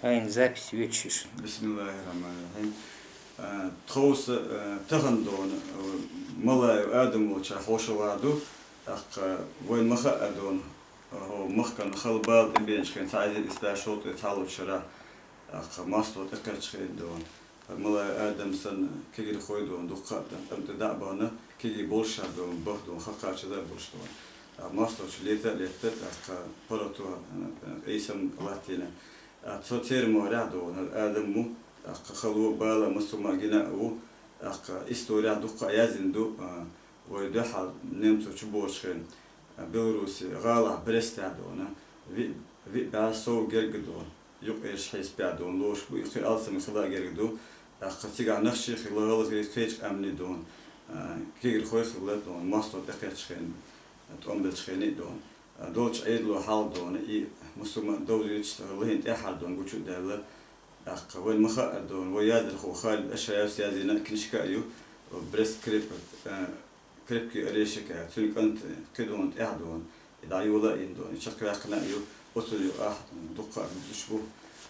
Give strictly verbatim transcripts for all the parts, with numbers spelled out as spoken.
Хьайна запись вуьтуш. Бисмиллахир-рахманир-рахим. Э, тховса, э, тахан дона, э, Малаев Адам волча хьошалгӀа ду, тӀаккха вайн ма хаьа дона, э, хӀо махкана хала бала тӀебеанча хен цхьа эзар исс бӀаь шовзткъе цхьаллалча шера, тӀаккха мостагӀа тӀекхаьчча хен дона. Малаев Адам санна кегирхой дона, дуккха а тӀам тӀа дӀа а бахана, кегий болуш а дона, баха дона, ха кхача а болуш дона. А мостагӀчо лета а летта, тӀаккха паргӀато, э, э, Ӏийсам латтийна. А цо церан могӀарехь догӀу, хӀара Адам ву, тӀаккха хало а, бала а массо а ма гина а ву, тӀаккха исторехь дуккха а яздина ду, а, вай дуьххьал немцо чу боцучу хенахь, а, Белоруссин гӀалахь Брестехь дона, виъ, виъ бӀаь сов герга дона, юккъерчу хьесапехь дона лоруш бу, и кхин алсам хила а герга ду, тӀаккха цигахь нохчий а хилла, гӀалгӀай, кхечу къаьмнийн дона, а, кегирхой а хилла дона, мостагӀа тӀекхаьчча хенахь, тӀом беллачу хенахь а дона. Долчу Ӏедало хьалха дона, и мусульман довзуьйтуш лахӀина тӀаьххьара дона гучу а даьлла, тӀаккха вайн ма хаьа дона, вай яздархо Халид Ашаевс язйина книжка а ю, Брест крепость, э, крепкий орешек аьлла, цуьнан кӀант кхин дона тӀаьхьа дона, и дӀайола а йина дона, и чекхваьккхина а ю, оцу юкъахь дуккха а буьзуш бу,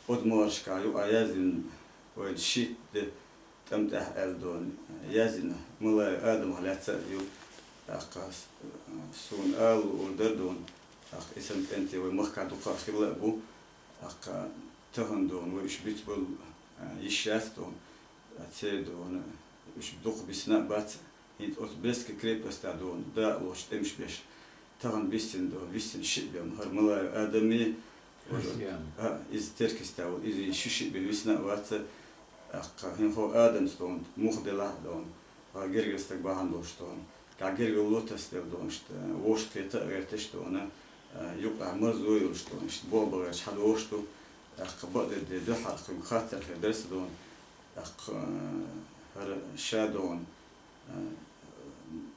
оцу могӀаршкахь юкъахь яздина вайн шийтта де тӀам тӀехь аьлла дона, яздина Малаев Адамах лаьцна а ю, тӀаккха с-, суна ала луур дара дона, тӀаккха и санна кӀентий вай махкахь дуккха а хилла а бу, тӀаккха тахан дона, вай уьш бицбала, а, йиш яц дона, а, церан дона, уьш дукха бисина а бац, хӀинца оцу Брестский крепостехь дона, дакъа лоцуш тӀемаш беш. Тахана биссина дона, виссина шиъ бен, хӀара Малаев Адамий, христиан. А, иза теркйистехь волу, иза ши шиъ бен висина а вац, тӀаккха хӀинца хӀо Адамс дона, муха делахь а дона, хӀара гергара стаг бахьана долуш дона, кху гергарло тасаделла дона, иштта, вовшахкхета а гӀерташ дона, а, юкъахь марзо йолуш дона, иштта, болх бан гӀерташ хьан долуш ду, тӀаккха бакъдерг де дуьххьара кхуьнга хаттар хир дара сан дона, тӀаккха, а, хӀара ша дона, а,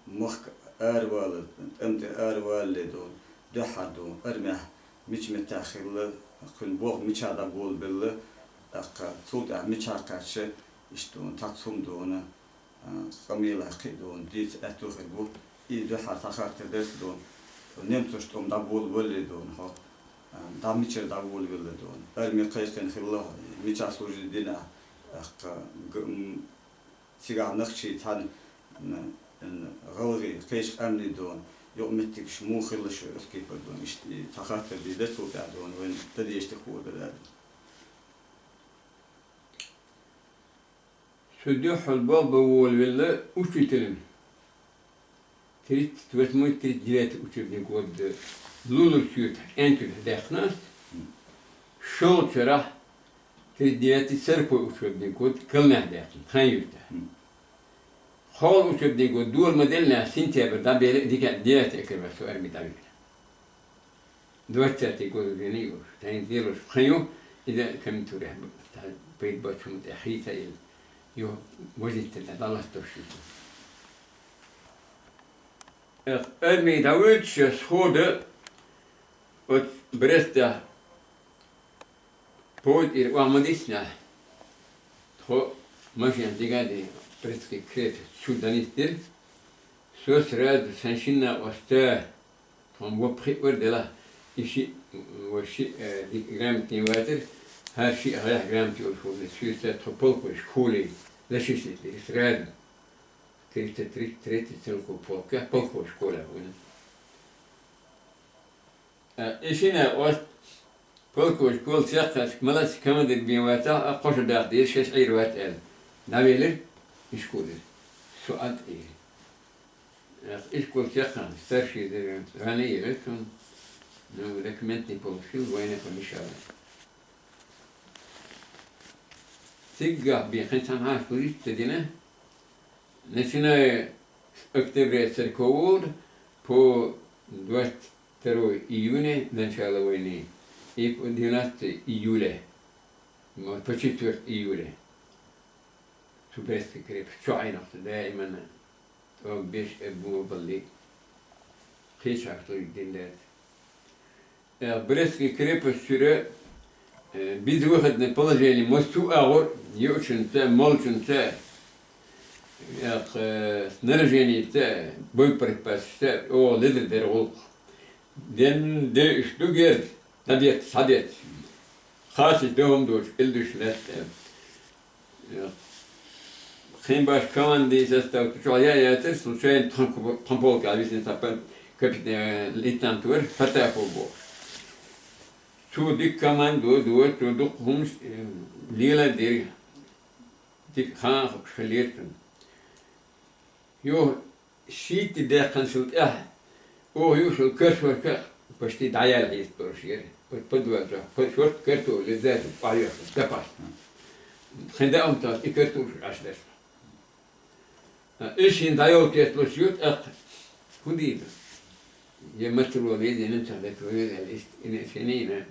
махка аравала, тӀам тӀе аравалале дона, дуьххьара дона, армехь мича меттехь хилла, кхуьнан болх мичахь дӀаболабелла, тӀаккха цул тӀаьхьа мичахь кхаьчча, иштта дона, цхьацца хӀума дона, а, къамелехь кхин а дона, дийца аьтту хир бу, и дуьххьара цхьа хаттар дара сан дона, немцошна тӀом дӀаболабалале дона хьо, а, дӀа мичара дӀаволавелла дона, арми кхайкхина хилла хьо, мичахь служить дина ахь, тӀаккха г-, м, цигахь нохчий цхьаьна, м, м, гӀалгӀай, кхечу къаьмнийн дона, юкъаметтигаш муха хилла шуьга оцу кепара дона, иштта и цхьа хаттар дийр дара цул тӀаьхьа дона, вайна дан дезаш дерг хуур дара аьлла. Со дуьххьал болх бан волавелла учителем. Тридцать восьмой, тридцать девятый учебный год луларчу юьртахь, кӀентий юьртахь даьккхина ас. ШолгӀачу шарахь, тридцать девятый, сороковой учебный год Калнехь даьккхина, тхан юьртахь. КхоалгӀа учебный год дола ма деллинехь, сентябрь дӀабелла, дика девятый октябрь со арми дӀавигна. Двадцатый год уже не ю, тайна делуш пхи ю, иза комендатурехь бу-, та-, пайда бачу хӀума тӀехь хийца а елла, ю возиттина дӀалаттош ю. Э, арми дӀавоьдуш я схода, оцу Брестехь поезд ира охьа ма диснехь, тхо машина дигадий Брестский крепость чу дӀанисдира. Со сразу сан шина накъоста, тхо-м вопхи а вара делахь, и шиъ, вай шиъ, э, дика грамотный вацара, хӀара шиъ гӀайгӀа грамота йолуш вара, соьца тхо полковой школе зачислить дира сразу. Триста тридцать третий стрелковый полкехь, полковой школехь вина. Э, и шина накъост полковой школа чекхъяьлча, молодец, командир бен вацахь, а кхо шо дахдийра, шаьш Ӏийр вац аьлла. ДӀавелира, и школера. Со а тӀера. Э, и школа чекхъяьлча, старший дара, ваьнна а елира цунна. Ну, документный получил, вайна по мешала. Цигахь бен кхин цхьана хьан служить ца дина, начиная с октября сорокового по двадцать второе июня начало войны и по двенадцатое июля, м, по четвёртое июля. Цу Брестской крепости чу Ӏийна даимана, тӀом беш а бу балли, кхечахь служить дина дац. Э, Брестский крепость чуьра, э, безвыходное положение, массо а агӀор, юучунца, молчунца, э, снаряженица, боеприпасашца, оха ледара дара гӀуллакх. Ден де уьш ду герз, дӀадетта, схьадетта. Кхача дохӀам долчу кӀел дуьш лаьтта. Кхин баш командин состав чохь яа яцара, случайно тхан, тхан полка висина цхьа капитан, лейтенант вара, Фатахов бохуш. Цо дика командо дора, цо дукха хӀуманаш, э, лела а дира. Дика хаам хууш хиллера цунна. Юха шийтта даьккхинчул тӀаьхьа, оха юуш йолу картошка почти дӀаяьлла хьийза долуш яра. Оцу подвал чохь, по-, шорта картола леза ду, охьайоьхна, запас. Хин даун тас и картола Ӏаш дерш. Ткъа и шина дӀайолу керталуш ю, тӀаккха хӀун дийр ду? Я мацаро леза, я немцах летаро леза аьлла, иштта, и не, шена йина.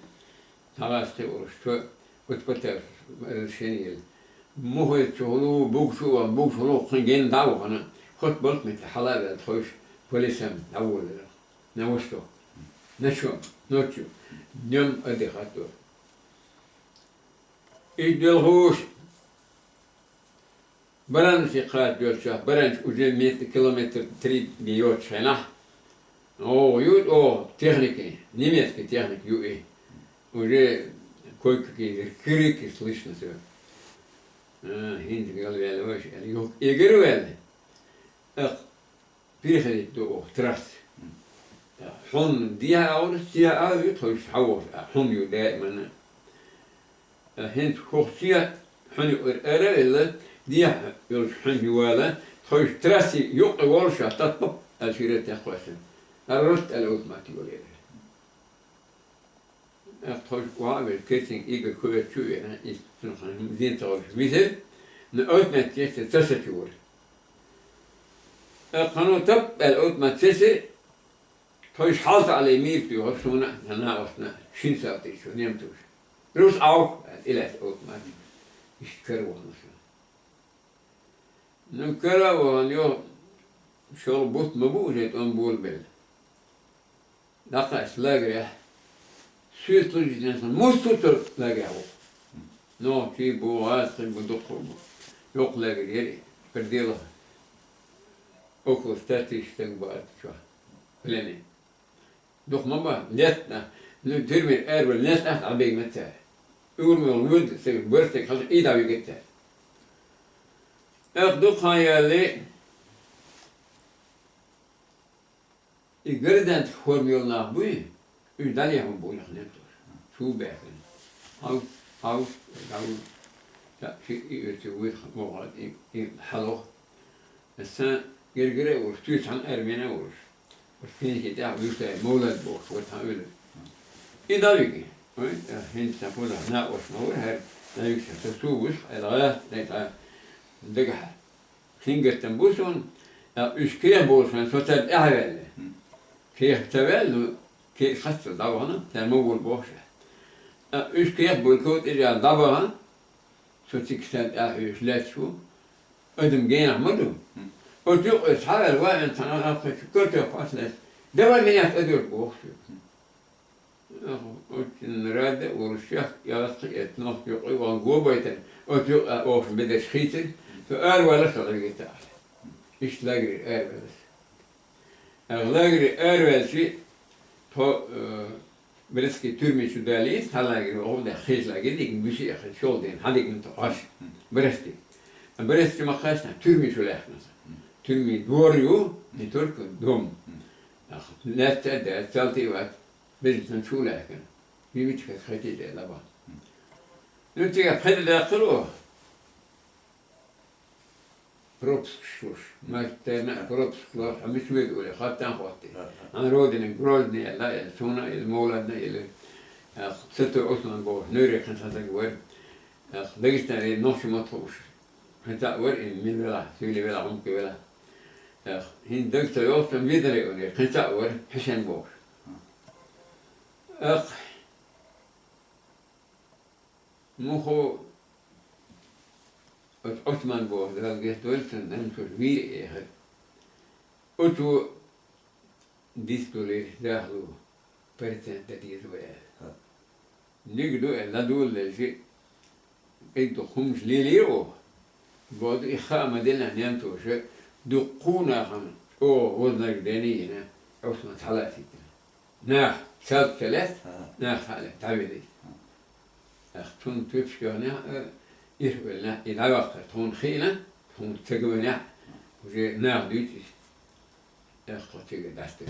Цхьа гӀаз кхиош, цо оцу патарша разрешение елла. Мухой цо хӀун бугу шу а ван, бугу шу хӀун кхин гена дӀа а вахана, хӀотта балт метта хьала а ваьлла, тхойша по лесам дӀаволавелла. На восток. На чом, ночью, днём отдыхать дора. Иш делхуш, Баранче кхача доьлча, Баранча уже метр, километр три бен йоцучу хенахь, оха ю, оха техника, немецкий техника ю и. Уже кой-какие крики слышно всё. А, хӀинца галваьлла вайша аьлла, юха эгар а ваьлла. Ах, переходить ду оха трасса. Хьун дехьа а вара, сехьа а ю, тхойша хьан вохуш, а хьун ю даимана. ХӀинца хӀокху сехьа хьуьнан юкъара ара а велла, дехьа йолчу хьуьнан юьхь вала, тхойша трасси юккъе волуш а таппа аьлла шира тӀе кхоьссина. Ара ротта аьлла автомат йолаелира. ТӀаккха тхойша охьа а велла, керстенга Игорь куьйгаш чу а веана, иза цунах зен ца хуьлуш висира, но автомат тешна ца сачувора. ТӀаккха хьуна таппа аьлла автомат сесира, тхойша хьалта Ӏале мийра туьйхира суна а, накъостана а, шина салтичо, немцоша. Рус Ӏовх, аьлла, и лаьцна оцу маттахь. Иштта кара вахана со. Ну, кара а вахана, йо, шолгӀа бутт ма бу уже тӀом болабелла. ДӀакхаьчча лагерехь, соьца луьжначу нахана муьлхха а лагерехь ву. Нохчий бу, гӀазкхий бу, дуккха а бу. Йоккха лагерь яра и, хӀара делахь около ста тысяч стаг бу атта чохь. Пленный. Дукха ма бан, летта, ну, тюрьмера аравала летта а дӀабегна цара. Уьйр мел вуьйда, стаг, бархӀ стаг хьалха и дӀавигира цара. ТӀаккха дукха хан ялале, и гражданский форма йолу нах буй, уьш дӀалехьа бу нах немцоша. Чу баьхкина. Хьал, хьал, хьал, ша, ши и оьцу вуьйр хан, мохал, и, и хьалох. Сан гергара а волуш, туьйсанна армена а волуш. Оцу пенсий тӀехь вуьшта мовлад бохуш, вара цхьа уьйлар. И дӀавиги. Ой, хӀинца сан пулах накъост ма вара хӀара, дӀавигча, со су вуьш, аьлла, гӀа, дай цхьа дагахь. Сингаттам бу суна, а, уьш кехат болуш, со царна тӀаьхьаваьлла. Кехат ца ваьлла, ну, кехат хастал дӀавахана, цара ма вуьйр бохуш. А, уьш кехат болу ков тӀера дӀабахана, со цига царна тӀаьхьа хьоьжуш лаьтташ ву, адам генахь ма ду. Оцу юкъе цхьа а ваьлла, ваьлла цхьана гӀалкхичу картоп хьош лаьцна, давай меняться одежду боху соьга. Оццул рада а волуш, шех ялх кхиэца нохча юкъе ван го байтина, оцу юкъа оха бедарш хийцира, со араваьлла со гӀиргица ахьа. Иштта лагерера араваьлла со. Ах, лагерера араваьлча, тхо, э, Брестский тюрьми чу далийна, цхьа лагерь вахана, кхечу лагерь дигна, буьши а хи, шолгӀа дийна, хьан дигна тхо Ӏаш? Брести. Брести ма кхаьчна, тюрьми чу лаьхкина сан. Тюрьми дор ю, не только дом. Ах, лаьцна а дац, цалти а вац, бежанцан чу лаьхкина. Мимитка хати де лаба. Ну, цига пхеда даккхар оха. Пропуск шуш. Мартана пропуск ло, хьо мича вега уьле, хаттан хӀотте. Ан родина Грозный аьлла, э, суна, или Мовладна, или, э, Сатур Усман бохуш, Нуьйре кхин цхьа стаг вара. Э, Дагестане нохча ма тхууш. Кхин цхьаъ вара, и мила велахь, суьйли велахь, гӀумкхи велахь. Э, хӀинца даг ца йолчу, видаре уьле, кхин цхьаъ вара, Хьусен бохуш. Э, Мухо оцу Ӏусман боху, Дала гечдойла цунна, нанна шу вийра эхар. Оцо дистулира дахло, процент дан деза вай аьлла. Ниг ду аьлла, ладугӀал лелча, кӀайгдо хӀуманаш лелийра оха. Боду и хаа ма-делла, немцоша дуккха а нахана чӀогӀа вознаграждение йина, Ӏусман схьалаьцна. Нах цалц ца лаьцна, нах схьа а лаьцна, дӀавелира. Эх, цунна тепаш кехнехь, э, ирхӀвеллехь, и дӀаваккхар тхуна хиъна, тхуна ца гонехь, уже наха дуьйцу иза. Эх, кхо цига дастар.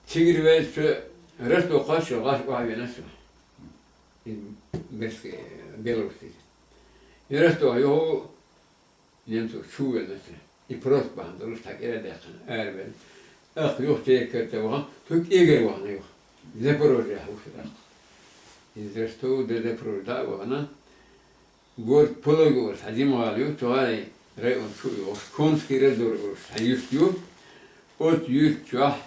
Цигара ваьлча, Ростов кхаччалц гӀаш охьавеана со. И Берске, Белоруссе. И Ростов юху немцо чувелла ца. И просто бахьана долуш цхьа кӀира даьккхина, аравелла. Ах, юха церкар тӀе вахана, цу кӀегар вахана юха. Запорожье хьуш ах. Из Ростов до Запорожья дӀа а вахана, город Пологи олуш цхьа жима гӀала ю, цу гӀалин район чу а йолуш, Конский раздор олуш цхьа юрт ю. Оцу юьрта чохь,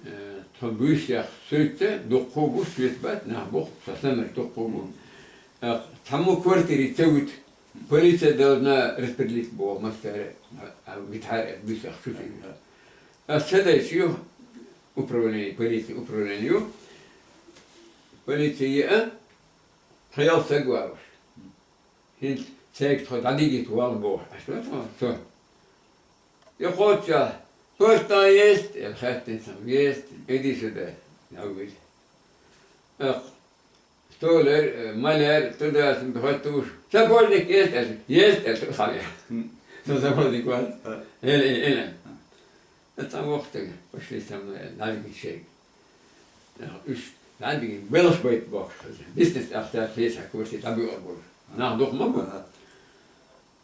э, тхо буьйсех суьйцу, дуккха а бу, соьца бац, нах бу, со санарг дуккха а бу. Ах, цхьаммо квартире ца вуьту. Полиция должна распределить боху массара, а, а, витхьара аьлла, буьйсех чу сийна. Ас ца дайча ю, управление, полиция управление ю. Полиция еа, тхо ялх саг валуш. ХӀинца цаьрга тхо дӀадигийта валла боху, аш ван тхо, со. И кхоччехь, «Портал есть?» аьлла хаьттина цхьамма, «Есть». «Иди сюда», аьлла, вуьйла. Ах, Столяр, э, маляр, туда-сюда хоьттуш. «Сапожник есть?» аьлла, «Есть», аьлла, цхьаъ. Со сапожник вац. Эла, эла, эла. Цхьа воккха стаг, «Пошли со мной», аьлла, дӀавигира шайга. Уьш дӀавигина, белхаш байта бохуш хеза. Бизнес ахча, кхеча квартира дӀабоьлхур болуш. Нах дукха ма бу. Ага.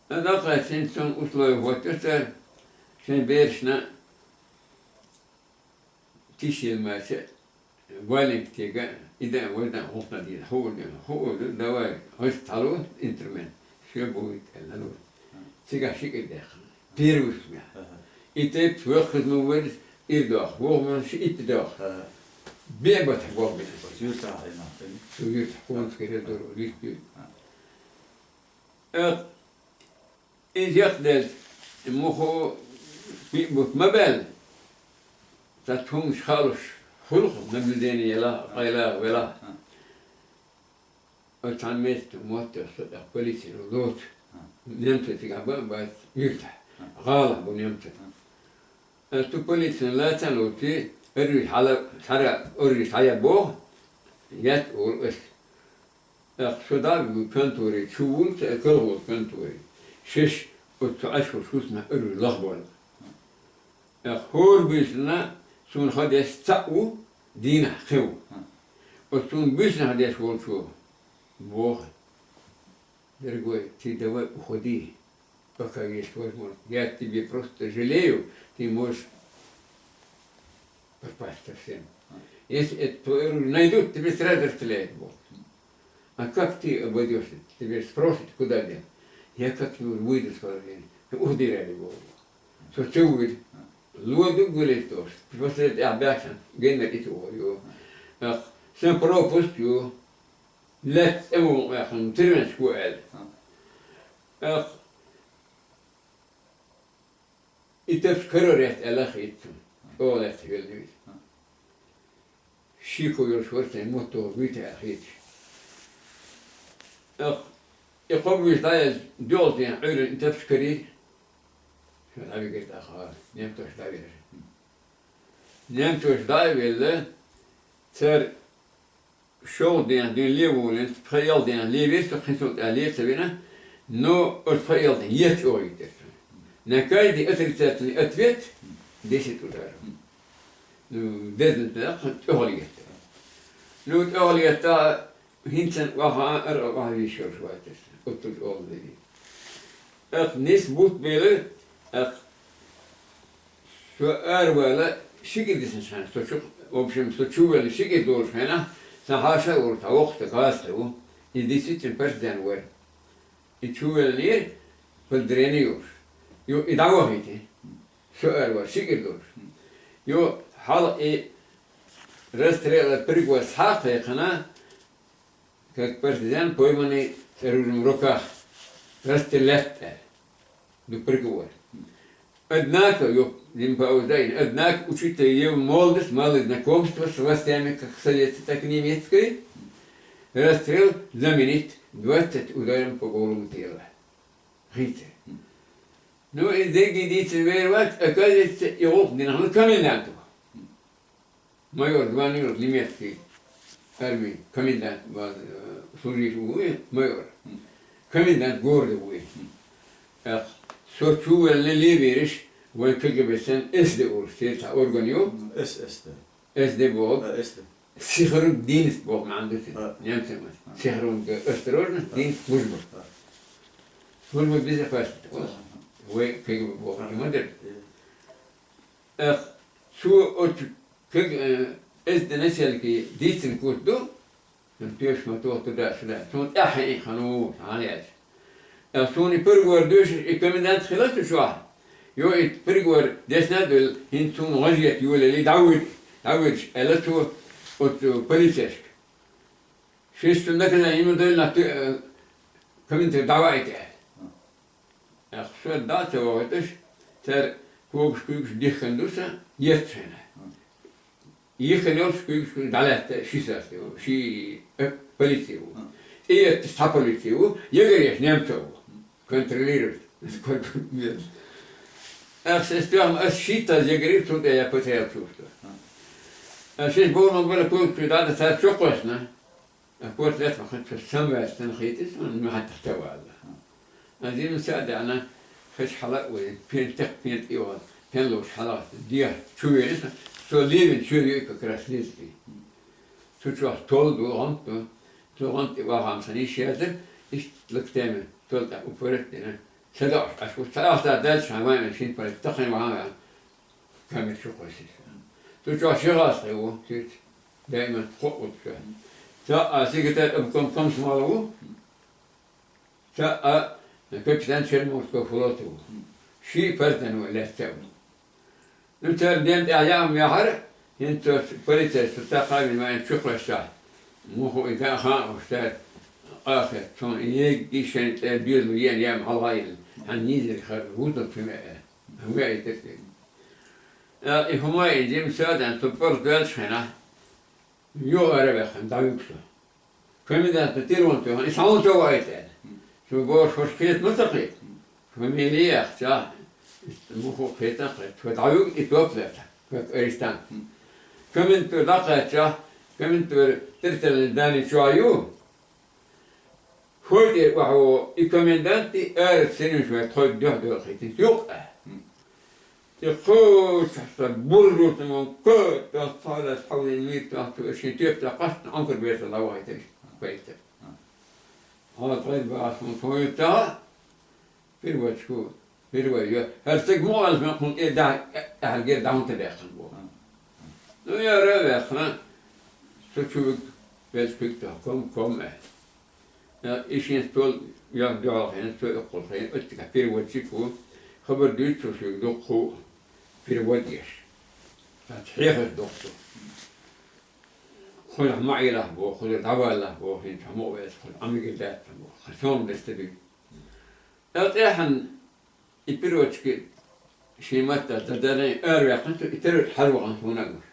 ТӀаккха цуьнан условия хӀоттира цара, шайн берашна тиша елла мача, валенка тега, и дан, вай дан, гӀуллакх дийна, хӀуъа дийна, хӀуъа ду, давай, хӀоьттина цхьалур инструмент, всё будет, аьлла, лур. Цигахь ши кӀира даьккхина. Первый смена. Ага. И тайпа воккхаза ма варрис, ира доху, воху ма ши итт доху. Ага. Беа батахь боху бина. Оцу юьртахь хьайна, хьайна. Цу юьртахь, Конский раздор, вист юьрта. Ага. Э, иза яккхаделча, мухо кхин а бутт ма баьлла. Цхьа хӀуманаш хаалуш хуьлу-кх, наблюдение елахь, къайлагӀа велахь. Оцу цхьана метта мотт а со тӀаккха полицина лоцу. Немцо цигахь бан а бац, юьртахь. ГӀалахь бу немцо. Ас цу полицина лаца а лоций, оружие хьала, цхьара оружие схьая боху, яц олу ас. Ах, со дӀа а вуьгу конторе, чу вуьлу ца колхоз конторе. Шеш оцу цу Ӏаш волчу хӀусамехь оружие лахбойла. Ах, хӀора буьйсанна суна ха деш цхьаъ ву, дийнахь кхин ву. Оцу суна буьйсанна ха деш волчо боху: «Дорогой, ты давай уходи, пока есть возможность. Я тебе просто жалею, ты можешь пропасть совсем. Если это твоё оружие найдут, тебе сразу расстреляют», боху. «А как ты обойдёшься? Тебя же спросят, куда дел?» «Я как-нибудь выйду с положения». Ух, дирали боху. Со чу вуьйла. Ло ду гулийтош. После тӀехь баьхна, геннара итт вогӀу. Ах, сан пропуск ю. Лаьцна тӀе ву ваьккхина, тирвенаш ву аьлла. Ах, и тапча карор яц аьлла хийтта. ЧӀогӀа лаьцна велла вита. Шеко йолуш вара сайн мотт вуьйта аьлла хийтта. Ах, и кхо буьйса дӀаелча, дуьхьал ден Ӏуьйранна и тапча карийра. Ша дӀавигира тӀаккха, немцош дӀавигира. Немцош дӀа а велла, цара шолгӀа ден дуьйна ле волийна, пхи-ялх ден левира со, кхин цул тӀаьхьа ле ца вина, но оцу пхи-ялх ден етташ чӀогӀа йитира со. На каждый отрицательный ответ десять ударов. Ну, дезна тӀаккха тӀехула етта. Ну, тӀехула етта, хӀинца охьа а, ара а охьа вийш йолуш вац аса. Оццул чӀогӀа дели. Ах, нис бутт бела, ах, со аравала ши кӀира дисна хьайна, со чу, в общем, со чу ваьлла ши кӀира долуш хьайна, сан хьаша а волу цхьа воккха стаг гӀазкхи ву. И действительно партизан вара. И чу ваьллера, подозрение йолуш. Йо, и дӀавахийти. Со аравала ши кӀира долуш. Йо, хьала и расстрелан приказ схьа а кхайкхина, как партизан, пойманный с оружием в руках, расстрелять аьлла. Ду приговор. Однако, ю-, дин пауза дайна, однако, учитывая его молодость, малое знакомство с властями как советской, так и немецкой, расстрел заменить двадцать ударом по голому телу. Хица. Ну, и дерриге дийцина вер вац, оказывается, и гӀуллакх дина хьуна коменданту. Майор званийра немецкий. армии комендант вар, э, служить ву, майор. Комендант города ву. Эх, со чу валлале вириш, вайн КГБ-сан эс д ур, сета орган ю. С С Д. С Д бо. А, С Д. Сихрунг динст бо, ман дутин. А. Немцам. А. Сихрунг осторожно, а, динст служба. А. Служба безопасности. А. Вай КГБ бо. А. Мадер. Э. Эх, цу от как, э, эс д начальники дийцин куртду, ам теш ма тох туда-сюда. Цун тӀехьа и ханус, хьан яц. Эх, цуни приговор деш и комендант хилату шуа. Йо и приговор десна дул, хин цун гъажет юлали давид, давид, эла цу от, э, полицейск. Шиш цун наказание ему дал на ты, э, комендант давайте. Ах, со дац вагӀиташ, цар когаш-куйгаш дихкан дуса, еццена. Йихкан йолча куйгаш-куйгаш дӀалаьтта ши сас ву, ши, э, полици ву. ТӀаетта цхьа полици ву, ягареш немцов ву. Контролировать. Ах, со стоям, ас шийтта ягарев, цун тӀа я потерял чувство. Ах, шиш бовнал бала куйгаш-куйгаш дӀада цар чокхосна. А корта лаьтта ма ханна цо самваьлча, цунна хийтис, ну, хьан тахта валла. А зимса а даьна, хача хьала а вай, пен тек, пен тӀе вала, пен лош хьала, дехьа чу вели со, со левин чу вели как раз лезли. Цу чохь тол ду, гӀант ду, цу гӀант тӀе вахам сан йиш язар, иштта лактеме, тол тӀе упорат дина. Са даӀаш, аш ву ца ахта дальше, хьан вайн шин пара, тахайн вахам ваьн. Камер чу кхойсис. Цу чохь ши гӀазкхи ву, кирт, даиман кхоъ ву цу чохь. Цхьаъ а секретарь обком комсомола ву, цхьаъ а капитан Черноморского флота ву. Ши партен ву лаьцна ву. Ну, цара ден тӀехь яам яхьара, хӀинца цо полицейс цу тӀаккха а вина вайн чу кхоьссахь. Муху и дан хаан уьш цара къахет, цунна и егги шайн цӀе доьзал вен яам хьалха а йилла. Хьан низер хар вузал ца меа. Вейтар те. А, и хӀума и жимса а дан, цу пӀара доьлча хьена, юха ара ваьккхина, дӀавуьгу со. Коменданта тилван тоьхна, и схьаван ца ваийта аьлла. Цу бохуш хӀорш кхета ма ца кхета. Фамилия яхча, муху кхета а кхета. Цо дӀавуьгу и топ лаьцна, как арестант. Комендатур дӀакхаьчча, комендатур территориальный здани чохь ю. ХӀой тӀе охьавогӀу и коменданти ара сирнаш вай тхой дуьхьа доьлхийтина юкъа. И кхочуш сан буржу ца мон кхойтта цхьаллас хьавлин мийртахь цу шин тепта кхаста Ӏанкар бетар лавахайтар. Хьо тхайна бахьаш мон тхойтта. Пирвачку, пирвай йо. ХӀара стаг мугӀаллас ман кхунна тӀе дахьа, тӀаьхьаргера дӀахьунта даьккхина боху. Ну, яра а ваьккхина, со чу виг, велча куьг тохком, ком аьлла. Я, и шен стол, я, дуьхьал хьена, со иккхул хьена, оттигахь переводчик ву, хабар дуьйцу шуьга дуккху, перевод еш. Цхьацца хьехар доккху. Хьуна ма Ӏелахь боху, хьуна дӀаваллахь боху, хьуна цхьа мукъа веца, хьуна Ӏамигал дац боху. Хан сом деста дуьйцу. Эл тӀехьан и пирочки шен маттахь дадарна араваьккхина цо, и тера хьалвахана хьуна гуш.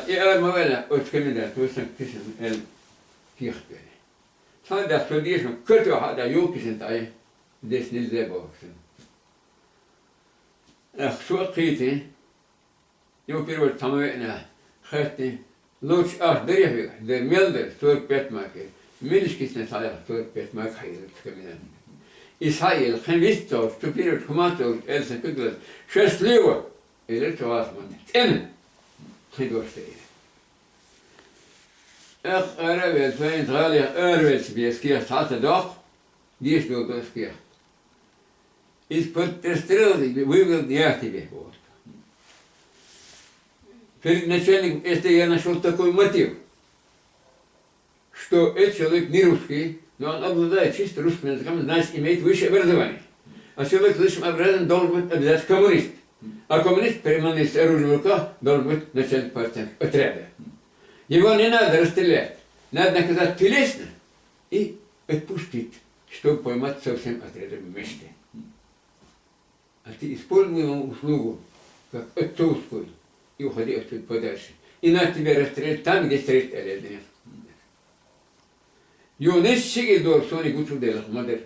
И ара ма ваьлла, оцу комендант ву сан кисан эл кехат вели. Цхьа а дац, со дешам, катоьхьа а дац, йолу кисан тӀе, деш нельзя боху сан. Эх, со а кхийти, Юха пирват цхьа ма веана, хаьттина, лучу ах дарехь вегахь, дера мел дара, сорок пять марка. Милиш кисна схьадаьхна, сорок пять марка хьайира цу каминан. И схьаелла, кхин вист ца волуш, цу пирват хӀума ца волуш, аьлла сан куьглас, шаьш лево! Элира цу гӀалсаманна, цӀена! Кхин дош ца элира. Эх, ара а велла, вайн гӀалех аравелча бен скех цхьа а ца доккху, деша долу скех. Из под перестрелкой вывел я тебе, вот. Перед начальником эс д я нашёл такой мотив, что этот человек не русский, но он обладает чисто русским языком, значит, имеет высшее образование. А человек с высшим образованием должен быть обязательно коммунист. А коммунист при наличии оружия в руках должен быть начальник партии отряда. Его не надо расстрелять. Надо наказать телесно и отпустить, чтобы поймать со всем отрядом вместе. А ты используй мою услугу, как отцовскую, и уходи отсюда подальше. И надо тебя расстрелять там, где встретит отряд. Юнус шиъ долу сони гучуделах ма дара.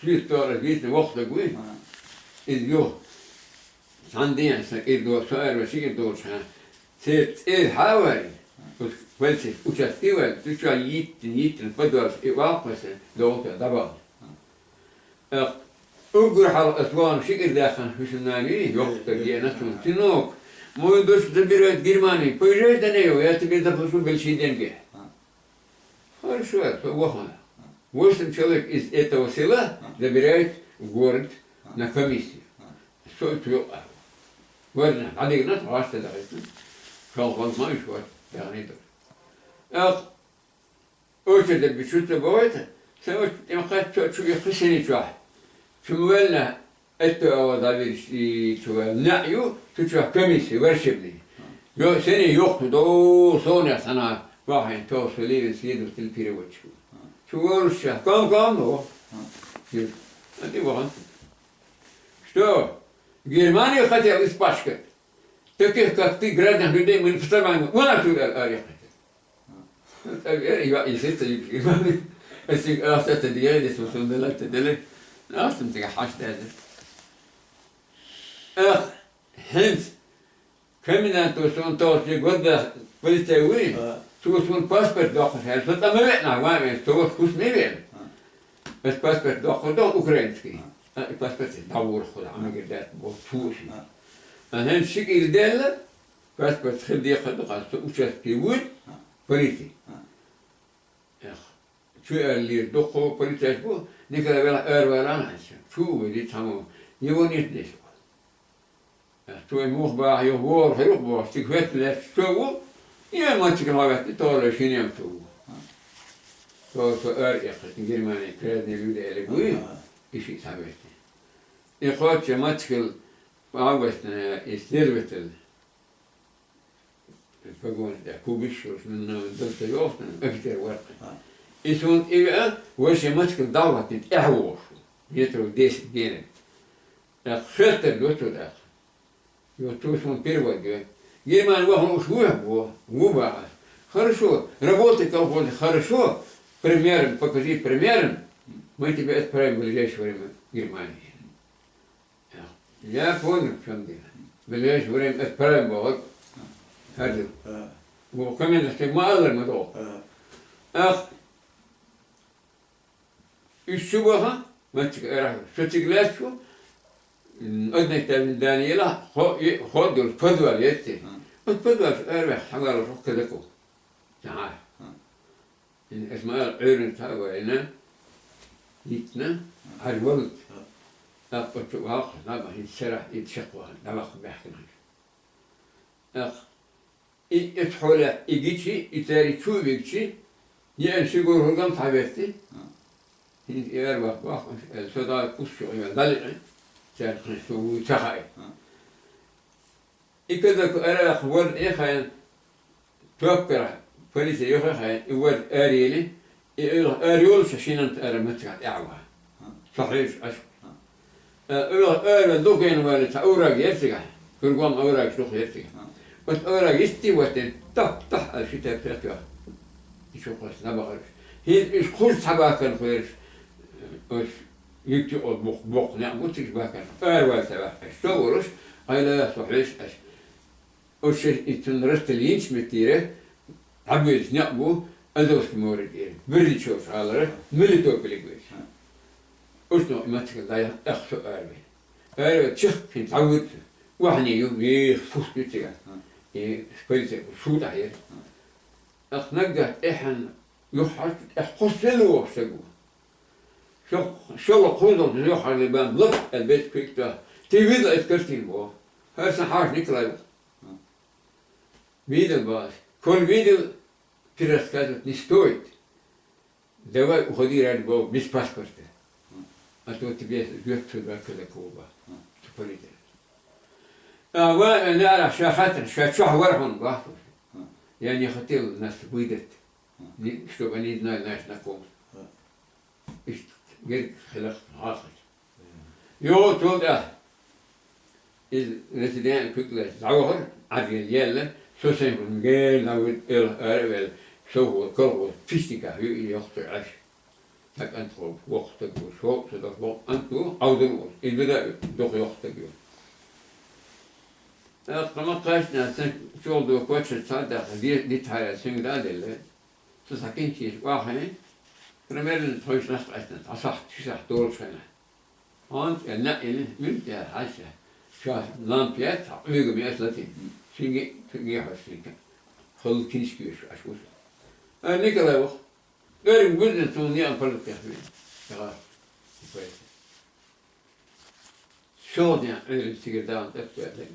Шуьца тора вийцина воккха даг вуй. Иза юха. Цхьана дийнахь сан кӀира долу, со аьлла, ши кӀира долуш хьан. Церан цӀера хьа а ваьлла, уьш полицейский участке ваьлла, цу чохь йиттина, йиттина, подвалаш и ваккхавеш, догӀу тӀе дӀабахна. Эх, уггар хьалха ас вахана ши кӀира даьккхина хӀусамнана вий, йоккха стаг, еана цунна: «Сынок, мой дочку забирают в Германию, поезжай за нею, я тебе заплачу большие деньги». Хорошо, со вахана. Восемь человек из этого села забирают в город на комиссию. Со цу юкъа. Варна, хьадигна, тхаста дахийтина. Шалхалла ма уьш вара, яхний дар. Эх, очередь бичу ца бохуьйту, сан очередь тӀе ма кхаьчча, чу иккхи синий чохь. Чу ма ваьллинехь, аьтто агӀо дӀавирзича, и чу ваьлла неӀ ю, цу чохь комиссия, врачебный. Йо, синий йоккха ду, совнех санна, бахьийна тоху со лийна следователь переводчик. Чу волуш ша, кам-кам ду. Ю. А тӀе вахана. Что? В Германию хотел испачкать? Таких, как ты, грязных людей, мы не представляем. Вон отсюда, аьлла, арехь. Аса цига хьаьждаьлла. Эх, хӀинца коменданто суна тохучу гонда полицей вуй, цо суна паспорт доккхуш аьлла, со цӀа ма веана, ван вен, со ваша хӀусаме веана. Аса паспорт доккхур ду украинский. А, и паспорт дӀагӀур хуьлу, Ӏамагир дац, боху цо шиъ. А хӀинца ши кӀира даьлла, паспорт хила декхар ду, хьан со участке вуй, полицей. Эх, чу аьллера, дуккха полицейш бу, Николай велахь аравалахьа хьаьжча. Чу а вуьйли цхьаммо, его нет здесь. Эх, цо и муха баха, юха вогӀур хир ву бохуш, цига хӀоьттина лаьтташ цо ву, и маттиг хьаветтина, товрай шина ям цо ву. Товра со ара эккхийтина, Германин красные люди аьлла вуй, и шиъ схьаветтина. И кхоччуш маттигал августана и следователь погоны тӀехь кубиш йолуш, муьлхха дан ца йоху, офицер вара. И суна и веа, вайша мацкан дӀа а хӀоттийна, тӀаьхьа вогӀуш ву, метров десять генара. ТӀаккха хеттар ду цо тӀаккха. Йо, цо суна перевод йой. Германи вахана уьш вуьйхьа боху, ву боху ас. Хорошо, работай колхозе, хорошо, примером, покажи примером, мы тебя отправим в ближайшее время в Германию. Я понял, в чём дело. Ближайшее время отправим боху. ХӀара ду. Ву комендантий ма аллара ма догӀу. Ах, уьш чу баха, маттиг арахь, со цига лаьтташ ву, м, одноэтажный здание елахь, хо-, и, хо долуш подвал яц те. Оцу подвалчу араваьхна хьаваллалаш ву казако. Ца хьа. Аса ма аьлла, Ӏуьйранна цхьаъ а вайна, йитина, хьажа валлалц. ТӀаккха оцу ваккхахь, набахь хӀинца сарахь и чекхвахана, дӀаваккха баьхкина хьажа. ТӀаккха и оцу хьолехь и гичи, и цаьрга чу а вигчи, еана ши гур хӀугам схьаветти. ХӀинца и ара ваккха ваккха, аьлла, со дӀа кхуссу чу, дӀалиъна, цаьрга хӀинца со вуй ца хаьа. И казако арахь варна тӀе а хаьйна, топ карахь полиция юххе а хаьйна, и варна араяьлла, и уьллахь ара йолуш шиннан ара маццахь тӀаьхьа ваха. Со хьоьжуш Ӏаш. Э, уьллахь ара дукха ваьлла цхьа овраг яра цигахь, кругом оврагаш дукха яра цигахь. Оцу овраг йисте ваттина, тап-тах аьлла ши тайпа хӀоьттина. И чу кхуьссу набахарш. ХӀинца уьш кхуза цхьа бахкана кхоьруш, оцу Юьгти олу боккха, боккха некъ бу цига бахкана. Араваьлла ца ваьхьа аш. Со волуш, айла, со хьоьжуш аш. Оцу шайн и цунна растелла йинчу меттера, дӀабоьдуш некъ бу, Азовский море тӀера. Бердичевс гӀалара, Мелитополе гоьдуш. Оцу некъа и маттигал дӀаяхна, тӀаккха со араваьлла. Араваьлла чехкхина дӀавуьйту. Охьане ю, вехаш фуст ю цигахь. И полицейхо шуьтӀахь яра. ТӀаккха наггахь тӀаьхьенна юххьаш, тӀаьхьа кхуссу велла вохуш стаг ву. Шо-, шолгӀа кхузахь жоьхьарли бан лап аьлла бециг куьйга тоьхна. Ты видел эту картину, боху? ХӀара сан хьаша Николай ву. Видел, боху ас. Коли видел, ты рассказывать не стоит. Давай уходи, ради бога, без паспорта. А то тебе жертву дать казаков, боху. Цу полицейс. А, ва, неӀарахь ша хаттар, ша чохь вара хьуна, боху. Я не хотел нас выдать, не, чтобы они знали наш знакомство. Иштта герга хиларх хьоьхуш. Йо, цул тӀаьхьа иза резидент куьг лаьцна дӀавахара, Ӏадъелла, елла, со сайн хӀума гена дӀавуьйту, эла ара а велла, совхоз, колхоз, пичникахь ю и йоккха Ӏаш. Цхьа кӀант хьо, воккха стаг ву, шовкъ ца дахь, воккха кӀант ву, Ӏовдал ву, и дуда а дукха йоккха стаг ю. Эккъама кхаьчна, сан чолдо коча ца даха, ди-, дитхьара синга да а делла. Ца сакин чийш вахин, примерно тхойш нах кхаьчна, а сахт, ши сахт долуш хана. Хьонца я наъ ина, мин тӀе хьаьжча, ша ламп яц, хьа къуьйга меш латин. Шинги, шинги хьо шинга. Хьул киншки веш, аш вуш. Ай, Николай вах. Эрин гузин цун ян палат яхвин. Яга. Шо дян, эрин сигир даун тӀе.